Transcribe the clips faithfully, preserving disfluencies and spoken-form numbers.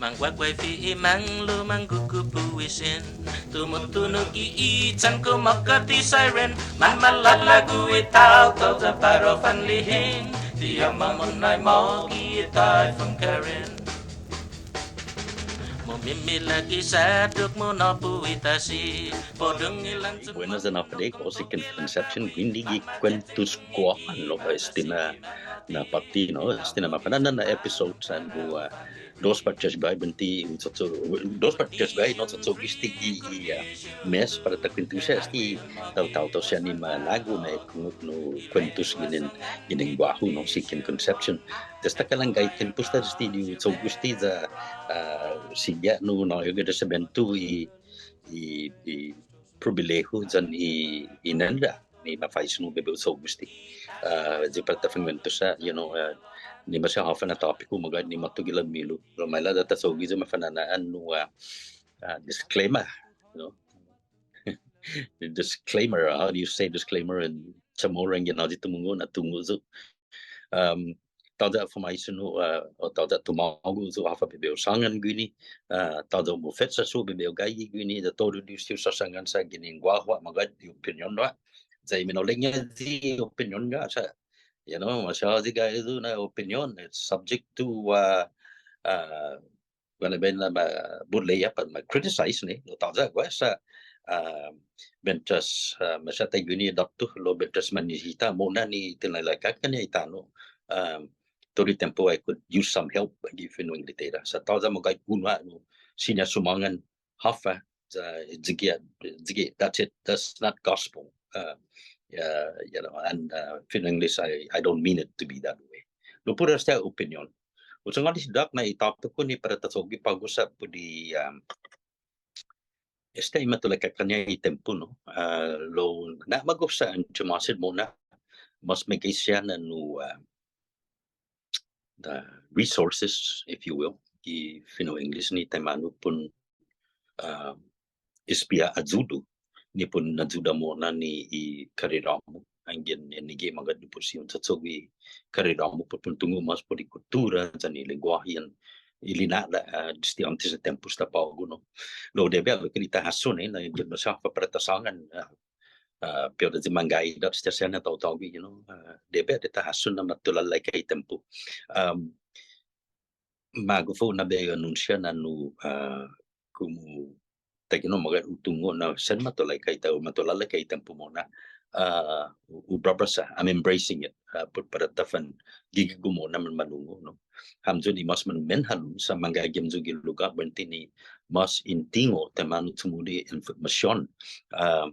Mangguaguaifi i manglo', manggugupu i sen. Tumutunog i itan, kumåkkat i siren. Manmalalago i taotao yan para u fanlihen. Ti åpmam un nai mågi i Typhoon Karen. Mumimilag i saddok, munåpu i tasi. Buenas yan håfa adai, kao si Ken Concepcion, guini gi Kuentos Guåhan, no, este na, na påtte, no, este na mafana'an na episode sa' nu, ah, dos påtgon siha bai buente, so, so, dos påtgon siha, no, so, so, este gi, i, ah, mes para ta kuentusa este, taotao, taotao siha ni malago' na, no, kuentos ginen, ginen guåhu, no, si Ken Concepcion. Esta kalan gai tiempo esta este, yu' cho'gue este ya, ah, sigi ha' nu, no, yu' ga desevento i, i, i pribilehu yan i, i inenda ni ma faisen yu' bai bai yu' cho'gue este. Ah, ya para ta fanguentos ha', you know, ah, ni maseha håfa na tópiku, magåhet ni måtto gi lamilu. Lao maila' ya ta cho'gue yu' mafana'an nu, ah, ah, disclaimer, you know. Disclaimer, how do you say disclaimer in Chamorro? Anggen håyi tumungo' na tungo' yu'. Um, tåya' fumaisen yu', uh, o tåya' tumago' yu' håfa bai bai hu sångan guini, uh, tåya' mufetsa yu' bai bai hu gaige guini, ya todu este hu såsangan sa' ginen guåhu ha', magåhet i opinion ha'. Ya i mina'li'e' i opinion ha' sa', you know, maseha håyi gaige yu' na opinion, it's subject to, uh, uh, Bueno, bai na ma bula ya pat ma criticize ni, lao tåya' guaha sa', ah, mientras, ah, maseha taiguini dåtto, lao mientras manisisita mo'na ni tinalaikakan i tano', um, todu i tiempo I could use some help gi fino' Inglatera. Sa' tåya' magåhet guini ha' nu, siña sumångan håfa, uh, sigi, sigi, that's it. That's not gospel. Uh, yeah, you know, and, uh, fino' English, I, I don't mean it to be that way. Lao puru este opinion. Hu sangåni si Doc na i tópiku ni para ta cho'gue på'go sa' put i, um, este i matulaikakan-ña i tiempo, no? Uh, lao na'magof sa' ancho mås mo'na, mås meggai siha na nu, uh, the resources, if you will, i fino' English ni taimanu pun, ah, espia ayudu, ni pun ayuda mo'na ni i karera-mu, anggen enague' magåhet nu put siña un cho'cho'gue i karera-mu put pun tungo' mås put i kuttura, yan i lengguåhi, yan i lina'la', ah, desde åntes na tiempo esta på'go, no. Lao debi ha' lokkue' di ta hasso ni, na anggen maseha håfa para ta sångan, ah, ah, pi'ot di manggaige dåt esta siha na taotao guini, you know, ah, debi ha' di ta hasso na matulalaika i tiempo. Um, magof yu' na bai anunsia na nu, ah, komu taiguini magåhet hu tungo' na sen matulaika i tiempo, matulalaika i tiempo mo'na, ah, hu, hu brabrasa, I'm embracing it, ah, put para ta fangigi yu' mo'na manmanungo', no. Hamyo ni mås manumen hålom sa' manggaige hamyo gi lugåt buente ni mås in tingo' taimanu chumuli' information. Ah,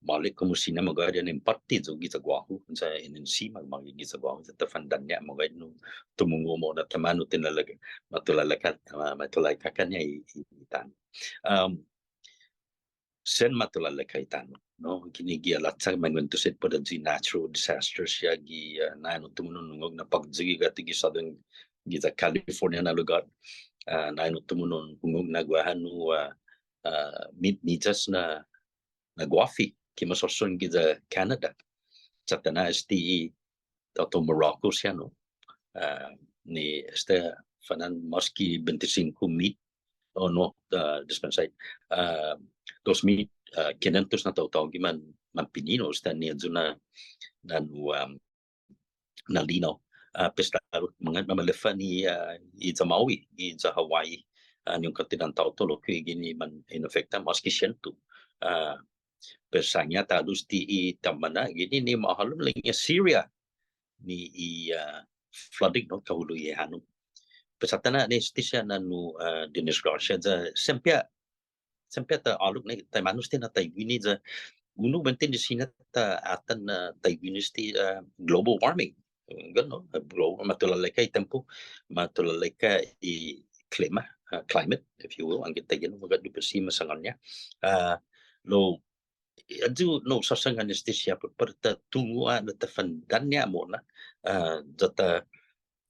maolek komu siña magåhet yan in påtte yu' giya guåhu, sa' in, in si ma, magåhet giya guåhu, sa' ta fandanña' magåhet nu tumungo' mo'na taimanu tinalaika, matulalaika, ma, matulaikakan-ña i, i, i tano'. Um, sen matulalaika i tano', no? Guini gi halacha manguentos hit put ayu i natural disasters ya gi, uh, nai hu tungo' nu hungok na påkyo gi guatu gi Southern, giya California na lugåt, uh, nai hu tungo' nu hungok na guaha nu, uh, uh, mit miyas na na guåfi, ki ma soson giya Canada. Chatta' na este i taotao Morocco siha, no. Ah, ni esta fana'an mås ki bente singko mit, oh no, ah, dispensa, ah, dos mit, ah, kinientos na taotao gi man, manpini, no, esta ni ayu na, na nu, um, na linao, ah, pestådu, magåhet, ma maleffa ni, ah, giya Maui, giya Hawaii, ah, ni un kåntidan taotao lokkue' guini man in afekta mås ki siento. Ah, pues siña tådu este i taimanu guini ni ma hålom ilek-ña Syria ni i, ah, flooding, no, kahulo' i hånom. Pues chatta' na ni este siha na nu, ah, dinisgrasia ya siempre ha' siempre ha' ta ålok ni taimanu este na taiguini ya. Unu buente ni siña ta atan na taiguini este, ah, global warming. Hunggan, no? Global, matulalaika i tiempo, matulalaika i klima, ah, climate, if you will, anggen taiguini, magåhet nu put siña ma sångan-ña. Ah, lao, ayu, no, såsangan este siha put para ta tungo' ha' na ta fandanña' mo'na, ah, ya ta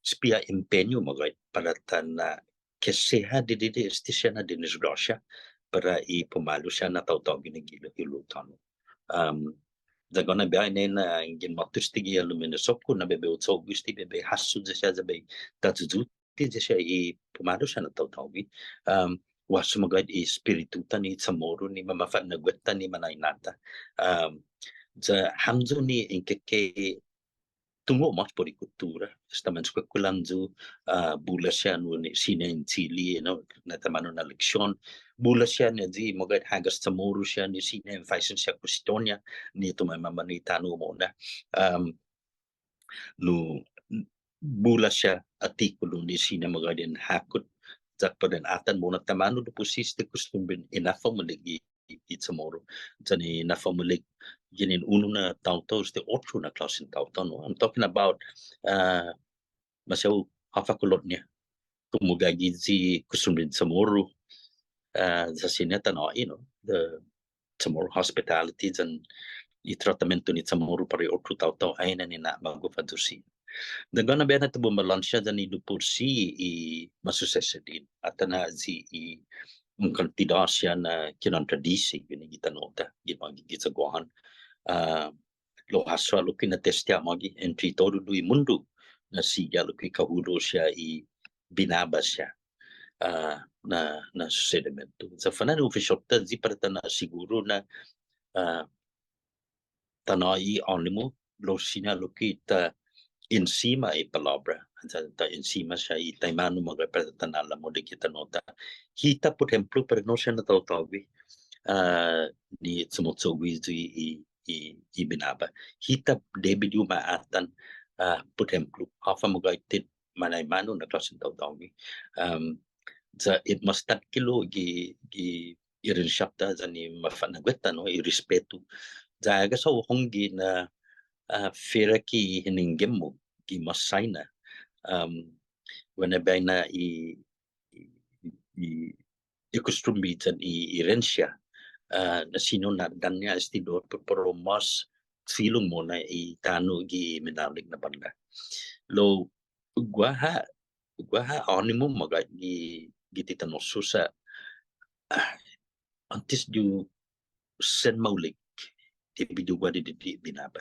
espia empeñu magåhet para ta na' ke siha di, di, di este siha na dinisgrasia para i pumalu siha na taotao guini gi hilo' tåno'. Um, ya guaha na biahi na, na anggen måtto este gi aluminisok-hu na bai bai hu cho'gue este bai bai hasso ya siha ya bai tayuyuti siha i pumalu siha na taotao gi. Um, guaha magåhet i espiritutan i Chamoru ni mamafa'nå'gue-ta ni mañaina-ta. Um, ya hamyo ni in keke tungo' mås put i kuttura. Esta manskuekuelan yu', ah, bula siha nu ni siña in Chile, you know, na taimanu na leksion. Bula siha ni ayu i magåhet hagas Chamoru siha ni siña in faisen siha kuestion-ña ni tumaimama ni tano' mo'na. Um, nu bula siha attikulu ni siña magåhet in hakot, ya para un atan mo'na taimanu dipotsi este kustumbren i na'fa'maolek i, i Chamoru. Yan i na'fa'maolek ginen unu na taotao este otro na klåsen taotao, no? I'm talking about, uh, maseha håfa kulot-ña. Komu gaige i kustumbren Chamoru, uh, sa' siña ta nå'i, you know, the Chamorro hospitality yan i tratamiento ni Chamoru para i otro taotao, ai na ni na'magof ayu siha. Yan guaha na biahi na ta bumalansea yan i dipotsi i masusesedi. Atan ayu i un kantidåt siha na kinontradisi, guini gi tano'-ta, gi magi giya Guåhan. Ah, lao hasso lokkue' na testigu magi entre todu i mundu na sigi lokkue' kahulo' siha i binaba siha, ah, na, na susedimentu. Sa' fana'an ufisio-ta ayu para ta na'siguru na, ah, ta nå'i ånimu, lao siña lokkue' ta ensima i palåbra, ta, ta ensima siha i taimanu magåhet para ta na'lå'la' mo'na gi tano'-ta. Hita, put ehemplo, para no siha na taotao gi, ah, ni chumocho'gue i, i, i binaba. Hita debi di u ma atan, ah, put ehemplo, håfa magåhet i mañaina-mu na klåsen taotao gi. Um, sa' i mås takhilo' gi, gi irensia-ta yan i mafa'nå'gue-ta, no, i respetu. Ya hagas hao hongge na, ah, fiera ki hinengge-mu gi mås saina. Um, guaha na biahi na i, i, i, i kustumbre yan i, i irensia, ah, na siña un na'dåña' este dos put para u mås filon mo'na i tano' gi minaolek na bånda. Lao guaha, guaha ånimu magåhet gi, gi ti tano' sa', ah, åntes di u sen maolek, debi di u guaha didide' binaba.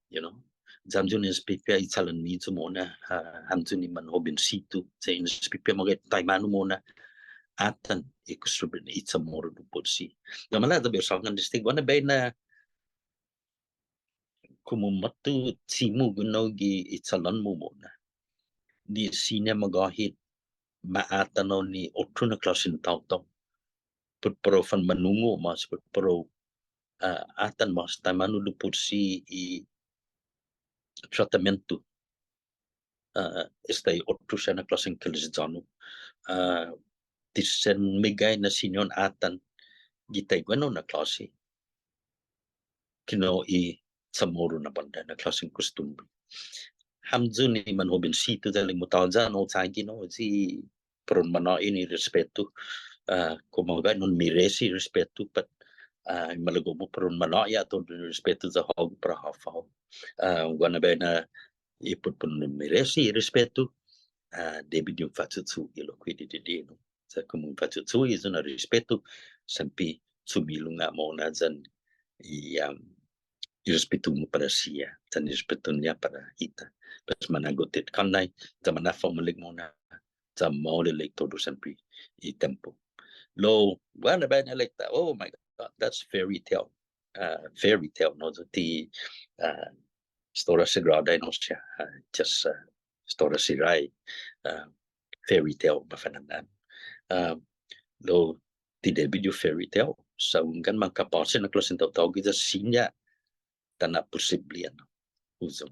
You know? Ya hamyo ni espipia i chalan-miyu mo'na, ah, hamyo ni manhobensitu, sa' in espipia magåhet taimanu mo'na atan i kustumbren i Chamoru dipotsi. Ya maolek ta bai hu sångan este guaha na biahi na komu måtto siha guini gi i chalan-mu mo'na. Ni siña magåhet ma atan hao ni otro na klåsen taotao. Put para u fanmanungo' mås, put para u, ah, atan mås taimanu dipotsi i tratamiento. Ah, esta i otro siha na klåsen kilisyånu. Ah, ti sen meggai na siña un atan gi taiguenao na klåse. Kinu i Chamoru na bånda na klåsen kustumbre. Hamyo ni manhobensitu ya ilek-mu tåya' no, chagi no, si para un manå'i ni respetu. Ah, komu magåhet un meresi respetu, pat, ah, i malago'-mu para un manå'i ha' todu ni respetu ya hågu para håfa hao. Ah, guaha na biahi na i put para un meresi respetu, ah, debi di un facho'cho'gue lokkue' didide', no. Sa' komu un facho'cho'gue i ayu na respetu, siempre chumilong ha' mo'na yan i, um, i respetu-mu para siha, yan i respetu-ña para hita. Pues mana'gue hit kånnai, ya mana'fa'maolek mo'na, ya maolek todu siempre i tiempo. Lao guaha na biahi na ilek-ta, oh my God, that's fairy tale. Ah, fairy tale, no? Ti, ah, estoria sagrada, no siha, ah, just, ah, estoria siha, ah, fairy tale, mafa'nå'an. Ah, lao ti debi di u fairy tale, sa' hunggan, mankapåsi na klåsen taotao gi ya siña ta na'posible, no? Hu hu,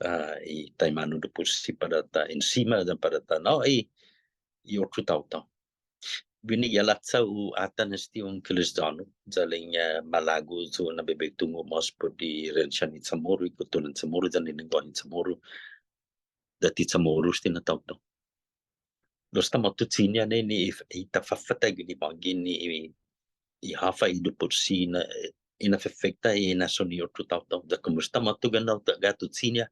ah, i taimanu dipotsi para ta ensima yan para ta nå'i i otro taotao. Guini gi halacha hu atan este un kilisyånu, ya ilek-ña malago' yu' na bai bai tungo' mås put i irensian i Chamoru, i kutturan Chamoru, yan i lengguåhen Chamoru. Ya ti Chamoru este na taotao. Lao esta måtto siña ni, ni i, i ta fåfatta guini magi ni i, i håfa i dipotsi na, eh, i na'fefekta i nason i otro taotao. Ya komu esta måtto guenao ta gatu siña,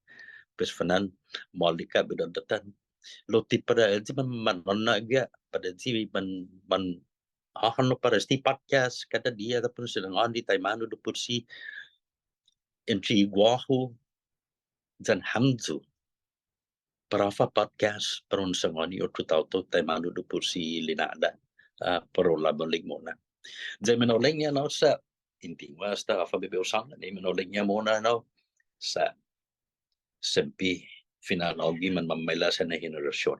pues fana'an maolek ha' bidådå-ta. Lao ti para ayu man, manmanå'gue ha', para ayu man, man, håhånao para este podcast kada diha ta para u sangåni taimanu dipotsi entre guåhu yan hamyo. Para håfa podcast, para un sangåni otro taotao, taimanu dipotsi lina'la', ah, para u la'maolek mo'na. Ya i minaolek-ña enao sa', in ti guaha esta håfa bai hu sångan, i minaolek-ña mo'na enao sa' siempre fina'nå'gue manmamaila' siha na henerasion.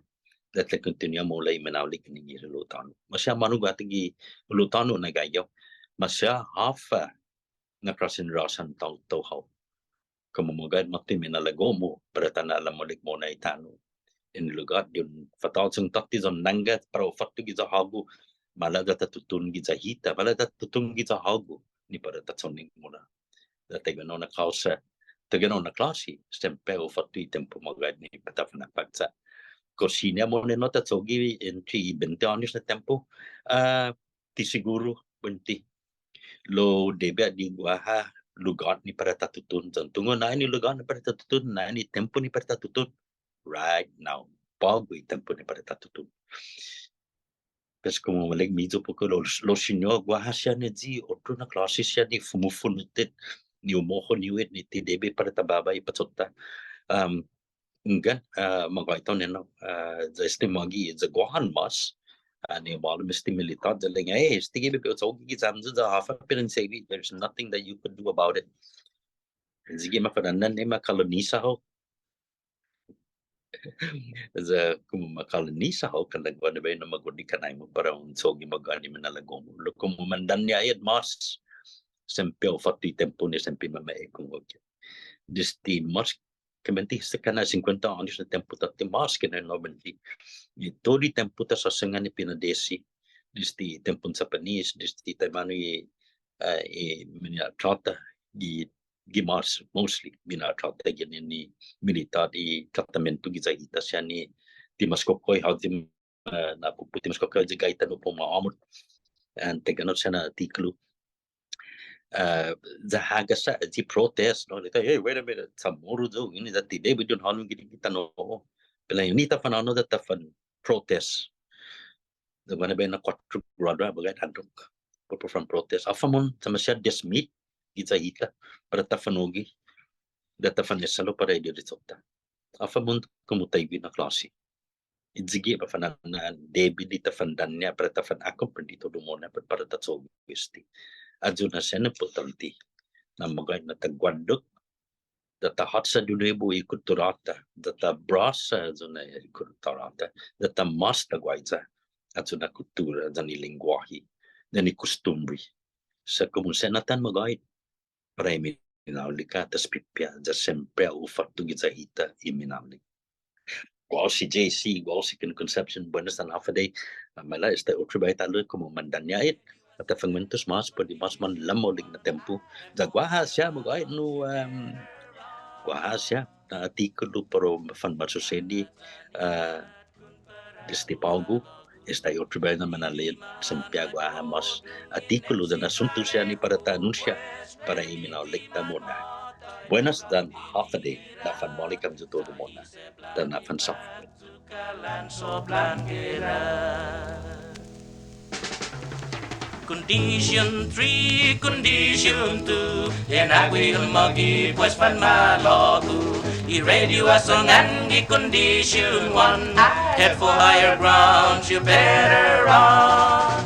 Ya ta kontinua maolek minaolek ni gi hilo' tåno'. Maseha manu guatu gi hilo' tåno' na gaige hao. Maseha håfa na klåsen råsan taotao hao. Komu magåhet måtto i minalago'-mu, para ta na'lamaolek mo'na i tano'. En lugåt di un fåtto, sa' un tåtte ya un nangga para u fåtto giya hågu, maila' ya ta tutuhon giya hita, maila' ya ta tutuhon giya hågu, ni para ta chonnek mo'na. Ya taiguenao na klåse, taiguenao na klåse, siempre u fåtto i tiempo magåhet ni para ta fanapåkcha'. Kao siña mo'na enao ta cho'gue entre i bente åños na tiempo, ah, ti siguru, buente. Lao debi di guaha lugåt ni para ta tutuhon. Yan tungo' na'an i lugåt ni para ta tutuhon, na'an i tiempo ni para ta tutuhon. Right now. På'go i tiempo ni para ta tutuhon. Pues komu maolek-miyu poko' lao, lao siña guaha siha ni i otro na klåse siha ni fumufunu hit ni umohon hit ni ti debi para ta baba i pachot-ta. Um, Hunggan, ah, magåhet hao enao, ah, ya este mågi, ya guaha mås, ah, ni humålom este militåt, ya ilek-ña, eh, este gi bai hu cho'gue gi hamyo ya håfa pinanche'lu, there's nothing that you could do about it. Sigi mafa'nå'an ni ma kolonisa hao. Ya komu ma kolonisa hao, kalan guaha na bai na magåhet i kanai-mu para un cho'gue magåhet i minalago'-mu. Lao komu mandaña' hit mås, siempre u fåtto i tiempo ni siempre mamaekungok. Desde mås ke bente, sa' kana' sinkuenta åños na tiempo tåtte mås ke nobenta. I todu i tiempo ta såsangan i pinadesi. Desde tiempon Japanese, desde taimanu i, eh, i mina'trata, i, i mås, mostly, mina'trata ginen i militåt i tratamentu giya hita siha ni ti mås kokohi hao ti, eh, na puputi mås kokohi giya hita nu para u ma'åmot. And taiguenao siha na attikulu. Eh, ya hagas siha i protest, no? Like, hey, wait a minute, Chamoru yu', you know, that ti debi di un hålom gi, gi tano'. Pero ni ta fanhånao ya ta fan protest. Ya guaha na bai na kuåttro grådu ha' magåhet, håndok. Para u fan protest. Håfa mohon, sa' maseha dismit giya hita, para ta fanogi, ya ta fanestalo para i derecho-ta. Håfa mohon komu taigue na klåsi. Ayugue' mafa'nå'an, debi di ta fandaña' para ta fan akomprende todu mo'na para ta cho'gue este. Ayu na siha na impottånte na magåhet na ta guaddok, ya ta håtsa di nuebu i kutturå-ta, ya ta brasa ayu na i kutturå-ta, ya ta mås ta guaiya ayu na kuttura yan i lengguåhi yan i kostumbre. Sa' komu siha na atan magåhet, para i minaolek ha' ta espipia, ya siempre u fåtto giya hita i minaolek. Guåhu si J C, guåhu si Ken Concepcion, buenas yan håfa adai. Ah, maila' esta otro biahi ta'lo komu mandaña' hit. Para ta fanguentos mås, put i mås manlamaolek na tiempo. Ya guaha siha magåhet nu, em, guaha siha na attikulu para u fanmasusedi, ah, desde på'go, esta i otro biahi na mana'li'e' siempre guaha mås attikulu yan asuntu siha ni para ta anunsia para i minaolek-ta mo'na. Buenas yan håfa adai, na'fanmaolek hamyo todu mo'na, yan na'fansåffa. Condition three, condition two, and I will magi pues fan malågu. I radio ha sångan gi condition one, head for higher grounds, you better run.